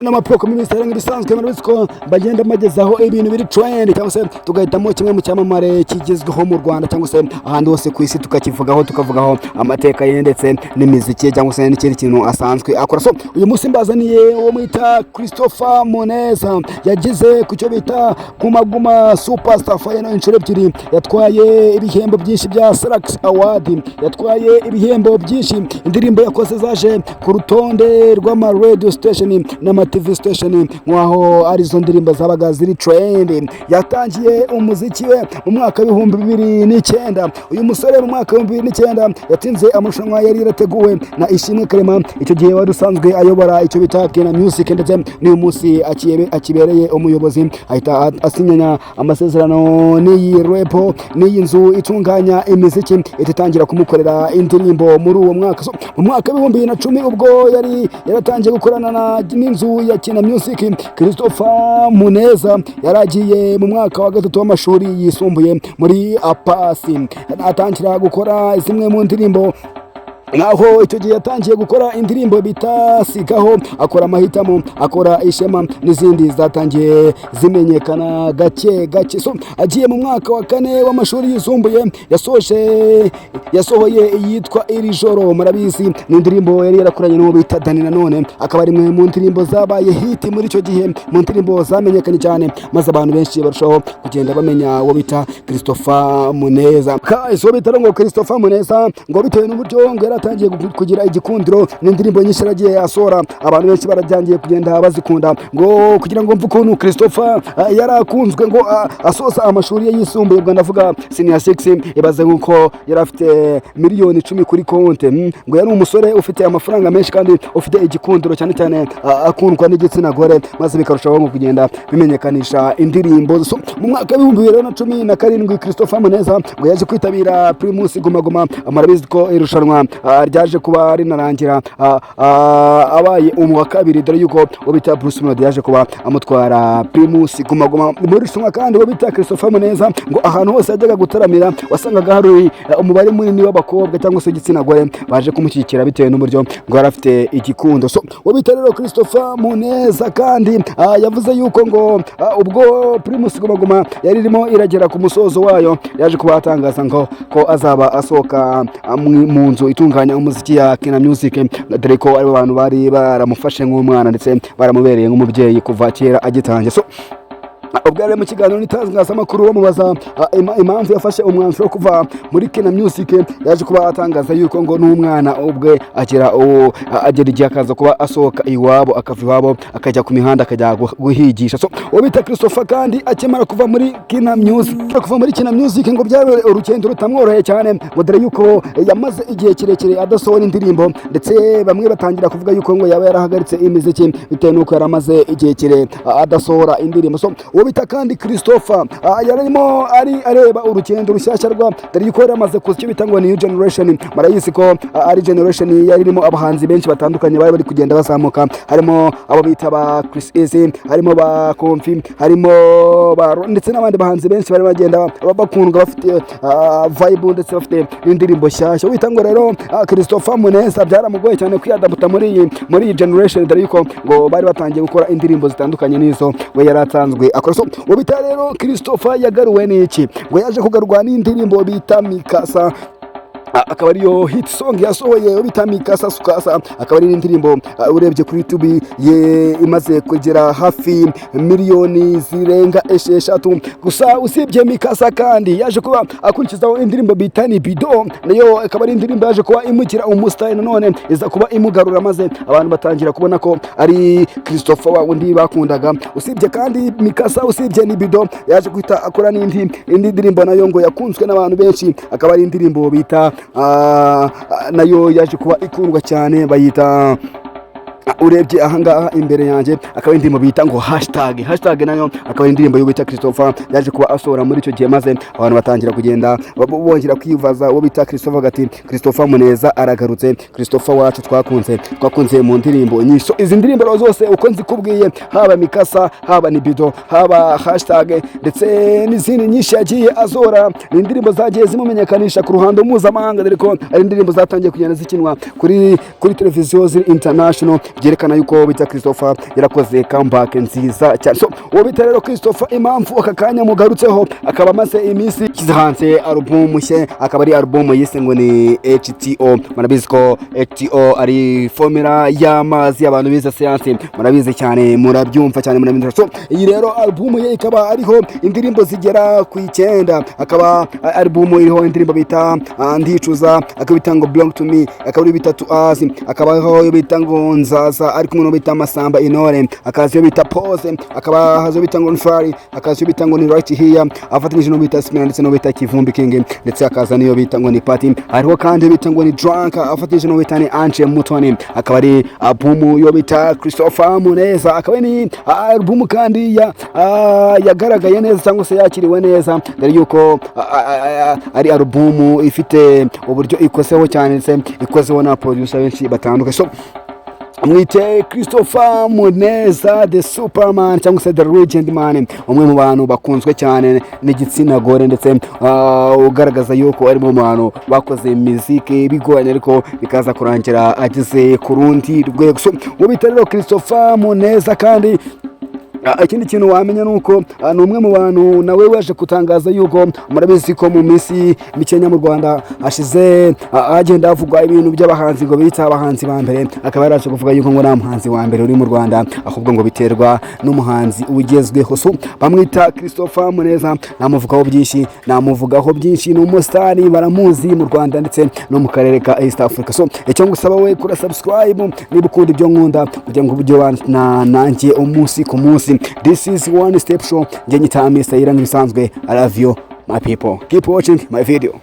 N'amapoko minisiteri, nk'ibisanzwe murabizi ko bagenda bagezaho ibintu biri trend, cyangwa se tugahitamo kimwe mu cyamamare kigezweho mu Rwanda cyangwa se ahandi hose ku isi, tukakivugaho, tukavugaho amateka ye ndetse n'imiziki ye cyangwa se n'ikindi kintu asanzwe akora. So uyu munsi mbazaniye uwo mwita Christopher Muneza. Yageze ku cyo bita Guma Guma Superstar Final inshuro ebyiri, yatwaye ibihembo byinshi bya Salax Award, yatwaye ibihembo byinshi. Indirimbo yakoze zaje ku rutonde rw'ama radio station n'ama TV station, nk'aho arizo ndirimbo zabaga ziri trend. Yatangiye umuziki we mu mwaka w'2009. Uyu musore mu mwaka w'2009 yatsinze amarushanwa yari yarateguwe na Ishimwe Clement, icyo gihe wari usanzwe ayobora icyo bita Kina Music, ndetse n'uyu munsi akibereye umuyobozi. Ahita asinyanya amasezerano n'iyi label, n'iyi nzu itunganya imiziki, ihita itangira kumukorera indirimbo muri uwo mwaka. So, mu mwaka w'2010, ubwo yari yaratangiye gukorana n'inzu ya Kina Music, Christopher Muneza yaragiye mu mwaka wa gatatu w'amashuri yisumbuye muri APACE, atangira gukora zimwe mu ndirimbo, naho icyo gihe yatangiye gukora indirimbo bita Sigaho, akora Amahitamo, akora Ishema n'izindi zatangiye zimenyekana gake gake. So agiye mu mwaka wa kane w'amashuri yisumbuye, yasoje yasohoye iyitwa Iri Joro. Murabizi, ni indirimbo yari yarakoranye n'uwo bita Dani Nanone, akaba ari imwe mu ndirimbo zabaye hit muri icyo gihe, mu ndirimbo zamenyekanye cyane, maze abantu benshi barushaho kugenda bamenya uwo bita Christopher Muneza. Guys, uwo bita ngo Christopher Muneza, ngo bitewe n'uburyo ngo yari atangiye kugira igikundiro n'indirimbo nyinshi yaragiye asohora, abantu benshi baratangiye kugenda bazikunda. Ngo kugira ngo mve ukuntu Christopher yarakunzwe, ngo asoza amashuri ye yisumbuye, ubwo ndavuga senior 6, ibaze nk'uko yari afite miliyoni 10 kuri konte. Ngo yari umusore ufite amafaranga menshi kandi ufite igikundiro, cyane cyane akundwa n'igitsina gore, maze bikarushaho ngo kugenda bimenyekanisha indirimbo. So, mu mwaka w'2017, Christopher Muneza ngo yaje kwitabira Primus Guma Guma. Murabizi ko irushanwa ryaje kuba rinarangira abaye umu kabiri, dore yuko uwo bita Bruce Melody yaje kuba amutwara Primus Guma Guma. Muri irushanwa kandi, uwo bita Christopher Muneza ngo ahantu hose yajyaga gutaramira wasangaga hari umubare munini w'abakobwa cyangwa se igitsina gore baje kumushyigikira, bitewe n'uburyo ngo yari afite igikundo. So uwo bita rero Christopher Muneza kandi yavuze yuko ngo ubwo Primus Guma Guma yari irimo iragera ku musozo wayo, yaje kuba atangaza ngo ko azaba asohoka mu nzu itunganya umuziki ya Kina Music, dore ko ari bantu bari baramufashe nk'umwana ndetse baramubereye nk'umubyeyi kuva kera agitangiye. So ubwo yari mu kiganiro n'itangazamakuru, bamubaza impamvu yafashe umwanzuro wo kuva muri Kina Music, yaje kuba atangaza yuko ngo n'umwana ubwe agera igihe akaza kuba asohoka iwabo, akava iwabo akajya ku mihanda, akajya guhigisha. So uwo bita Christopher kandi akimara kuva muri Kina Music, kuva muri Kina Music ngo byabaye urugendo rutamworoheye cyane, ngo dore yuko yamaze igihe kirekire adasohora indirimbo, ndetse bamwe batangira kuvuga yuko ngo yaba yarahagaritse imiziki bitewe n'uko yari amaze igihe kire adasohora indirimbo. So uwo bita kandi Christopher yarimo ari areba urugendo rushyashya rwa, dore yuko yari amaze kuza icyo bita ngo new generation. Murayizi ko ari generation yari irimo abahanzi benshi batandukanye bari bari kugenda bazamuka, harimo abo bita ba Chris Easy, harimo ba Confy, harimo ba ndetse n'abandi bahanzi benshi bari bagenda bakundwa, bafite vibe ndetse bafite n'indirimbo nshyashya. Wita ngo rero Christopher Muneza byaramugoye cyane kwiyadaputa muri iyi generation, dore yuko ngo bari batangiye gukora indirimbo zitandukanye n'izo we yari asanzwe akora. So uwo bita rero Christopher yagaruwe n'iki? Ngo yaje kugarurwa n'indirimbo bita Mikasa, akaba ariyo hit song yasohoye bita Mikasa Sukasa, akaba ari indirimbo urebye kuri YouTube ye imaze kugera hafi miliyoni zirenga 6. Gusa usibye Mikasa kandi, yaje kuba akurikizaho indirimbo bita Nibido, nayo akaba ari indirimbo yaje kuba imugira umustar, nanone iza kuba imugarura, maze abantu batangira kubona ko ari Christopher wa wundi bakundaga. Usibye kandi Mikasa, usibye Nibido, yaje guhita akora n'indi indi ndirimbo nayo ngo yakunzwe n'abantu benshi, akaba ari indirimbo bita nayo yaje kuba ikundwa cyane, bayita, urebye ahangaha imbere yanjye, akaba ari indirimbo bita ngo Hashtag. Hashtag nayo akaba ari indirimbo y'uwo bita Christopher yaje kuba asohora muri icyo gihe, maze abantu batangira kugenda bongera kwibaza uwo bita Christopher, ati Christopher Muneza aragarutse, Christopher wacu twakunze mu ndirimbo nyinshi. So, izi ndirimbo rero zose uko nzikubwiye, haba Mikasa, haba Nibido, haba Hashtag ndetse n'izindi nyinshi yagiye azora, ni indirimbo zagiye zimumenyekanisha ku ruhando mpuzamahanga, dore ko ari indirimbo zatangiye kugenda zikinwa kuri televiziyo ziri international. Byerekana yuko bita Christopher yarakoze comeback nziza cyane. So uwo bita rero Christopher, impamvu aka kanya mugarutseho, akaba amaze iminsi ishyize hanze album nshya, akaba ari album yise ngo ni HTO. Murabizi ko HTO ari formula y'amazi, abantu bize siyansi murabizi cyane, murabyumva cyane, murabizi. So iyi rero album ye ikaba ariho indirimbo zigera ku 9, akaba album iriho indirimbo bita Ndicuza, akaba bita ngo Belong to Me, akaba ari bita To Us, akaba ariho iyo bita ngo Nzaza ari kumwe n'uwo bita Masamba Intore, akaza iyo bita Pose, akaba haza iyo bita ngo Nfari, akaza iyo bita ngo ni Right Here afatanyije n'uwo bita Smith ndetse n'uwo bita Kivumbi King, ndetse akaza n'iyo bita ngo ni Party. Hariho kandi iyo bita ngo ni Drunk afatanyije n'uwo bita ni Ange Mutoni. Akaba ari album yo bita Christopher Muneza, akaba ni album kandi yagaragaye neza cyangwa se yakiriwe neza, dore yuko ari album ifite uburyo ikozeho cyane, ndetse ikozeho na producer benshi batandukanye. So mwite Christopher Muneza, the Superman cyangwa se the Legend Man, umwe mu bantu bakunzwe cyane n'igitsina gore, ndetse ugaragaza yuko ari mu bantu bakoze imiziki bigoranye ariko bikaza kurangira ageze ku rundi rwego. So uwo bita rero Christopher Muneza kandi, ikindi kintu wamenya ni uko ni umwe mu bantu nawe waje gutangaza yuko, murabizi ko mu minsi mikenya mu Rwanda hashize hagenda havugwa ibintu by'abahanzi ngo bita abahanzi ba mbere, akaba yaraje kuvuga yuko ngo nta muhanzi wa mbere uri mu Rwanda, ahubwo ngo biterwa n'umuhanzi ugezweho. So bamwita Christopher Muneza, namuvugaho byinshi, namuvugaho byinshi, ni umusitari, baramuzi mu Rwanda ndetse no mu karere ka East Africa. So icyo ngusaba we, kura subscribe niba ukunda ibyo nkunda, kugira ngo ujye ubana nanjye umunsi ku munsi. This is One Step Show, njye nyita Mr. Ira nk'ibisanzwe. I love you, my people, keep watching my video.